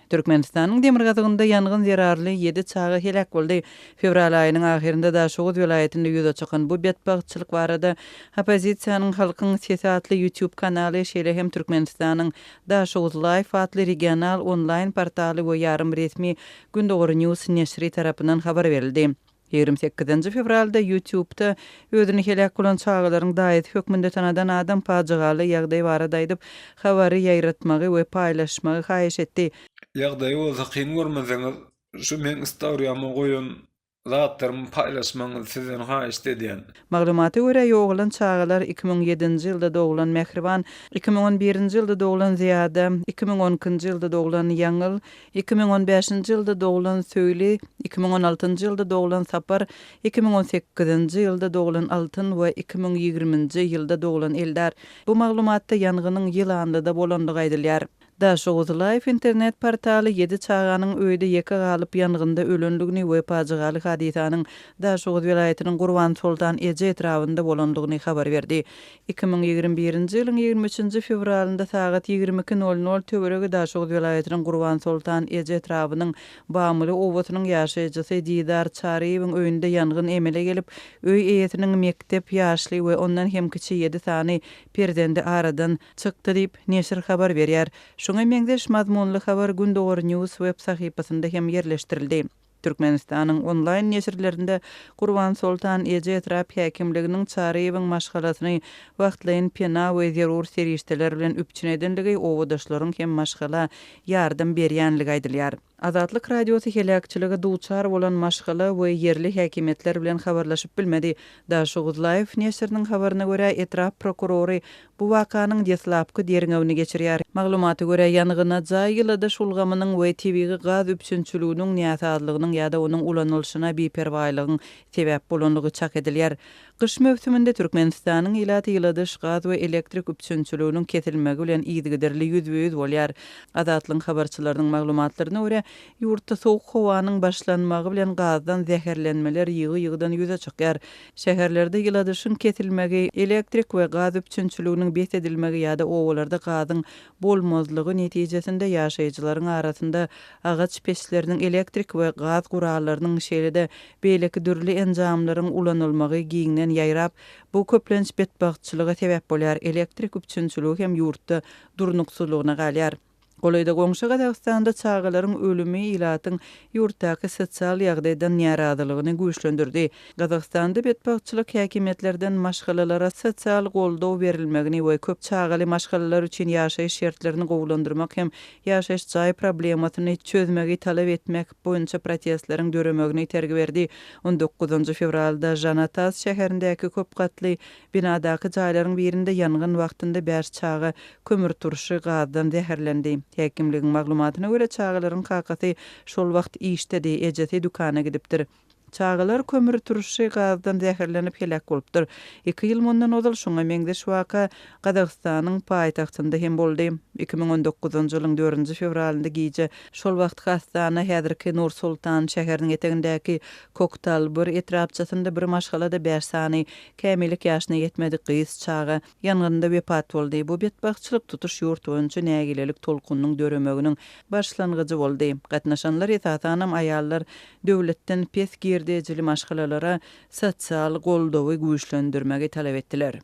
Türkmenistanyň demirgazygynda ýangyn zerarly ýedi çaga heläk boldy. Fewral aýynyň ahyrynda Daşoguz welaýatynda ýüze çykan bu betbagtçylyk barada oppozisiýanyň Halkyň sesi atly YouTube kanaly, şeýle hem Türkmenistanyň Daşoguz Live atly regional onlaýn portaly we ýarym resmi Gündogar News neşiri tarapyndan habar berildi. 28 fewralda YouTube-da özüni heläk bolan çagalaryň daýysy hökmünde tanadan adam pajygaly ýagdaý barada aýdyp, habary ýaýratmagy we paýlaşmagy haýyş etdi. Ýagdaýy bolsa kyn görmeseňiz şu meň storýama goýan zatlarymy paýlaşmagyňyzy sizden haýyşt edýän. Maglumata görä, ýogalan çagalar 2007-nji ýylda doglan Mähriban, 2011-nji ýylda doglan Zyýada, 2012-nji ýylda doglan Ýaňyl, 2015-nji ýylda doglan Söýli, 2016-njy ýylda doglan Sapar, 2018-nji ýylda doglan Altyn we 2020-nji ýylda doglan Eldar. Bu maglumatda ýangynyň Ýylanlyda bolandygy aýdylýar. Daşoguz Live internet portaly ýedi çaganyň öýde ýeke galyp ýangynda ölendigini we pajygaly hadysanyň Daşoguz welaýatynyň Gurbansoltan eje etrabynda bolandygyny habar berdi. 2021-nji ýylyň 23-nji fewralynda sagat 22 nol nol töweregi Daşoguz welaýatynyň Gurbansoltan eje etrabynyň Bamyly obasynyň ýaşaýjysy Didar Çaryýewiň öýünde ýangyn emele gelip, öý eýesiniň mekdep ýaşly we ondan hem kiçi ýedi sany perzendi aradan çykdy diýip, neşir habar berýär. Şuňa meňzeş mazmunly habar Gündogar News web sahypasynda hem ýerleşdirildi. Türkmenistanyň onlaýn neşirlerinde Gurbansoltan eje etrap häkimliginiň Çaryýewiň maşgalasyny wagtlaýyn pena we zerur serişdeler bilen üpjün edenligi, obadaşlaryň hem maşgala ýardam berýänligi aýdylýar. Azatlyk Radiosy heläkçilige duçar bolan maşgala we ýerli häkimiýetler bilen habarlaşyp bilmedi. Daşoguzlive neşiriniň habaryna görä, etrap prokurory bu wakanyň deslapky derňewini geçirýär. Maglumata görä, ýangyna jaý ýyladyş ulgamynyň we tebigy gaz üpjünçiliginiň näsazlygynyň ýa-da onuň ulanylyşyna biperwaýlygyň sebäp bolandygy çak edilýär. Gyş möwsüminde Türkmenistanyň ilaty ýyladyş, gaz we elektrik üpjünçiliginiň kesilmegi bilen yzygiderli ýüzbe-ýüz bolýar. Azatlygyň habarçylarynyň maglumatlaryna görä, ýurtda sowuk howanyň başlanmagy bilen gazdan zäherlenmeler ýygy-ýygydan ýüze çykýar. Şäherlerde ýyladyşyň kesilmegi, elektrik we gaz üpjünçiliginiň bes edilmegi ýa-da obalarda gazyň bolmazlygy netijesinde ýaşaýjylaryň arasynda agaç peçleriniň, elektrik we gaz gurallarynyň, şeýle-de beýleki dürli enjamlaryň ulanylmagy giňden ýaýrap, bu köplenç betbagtçylyga sebäp bolýar, elektrik üpjünçiligi hem ýurtda durnuksyzlygyna galýar. Golaýda goňşy Gazagystanda çagalaryň ölümi ilatyň ýurtdaky sosial ýagdaýdan närazylygyny güýçlendirdi. Gazagystanda betbagtçylyk häkimiýetlerden maşgalalara sosial goldaw berilmegini we köp çagaly maşgalalar üçin ýaşaýyş şertlerini gowulandyrmak hem ýaşaýyş jaý problemasyny çözmegi talap etmek boýunça protestleriň döremegine itergi berdi. On dokuzynjy fewralda Žanatas şäherindäki köp gatly Binadaky jaýlaryň birinde ýangyn wagtynda bäş çaga kömürturşy gazdan zäherlendi. Häkimligiň maglumatyna görä, çagalaryň kakasy şol wagt işdedi, ejesi dükana gidipdir. Çagalar kömürturşy gazdan zäherlenip heläk bolupdyr. Iki ýyl mundan ozal şuňa meňzeş waka Gazagystanyň paýtagtynda hem boldy. 2019-njy ýylyň dördünji fewralynda gije şol wagtky Astana, häzirki Nur-Sultan şäheriniň etegindäki Koktal-bir etrapçasynda bir maşgalada bäş sany Kämillik ýaşyna ýetmedik gyz çaga ýangynda wepat boldy. Bu betbagtçylyk tutuş ýurt boýunça nägilelik tolkunynyň döremeginiň başlangyjy boldy. Gatnaşanlar, esasanam aýallar, döwletden pes girdejili maşgalalara sosial goldawy güýçlendirmegi talap etdiler.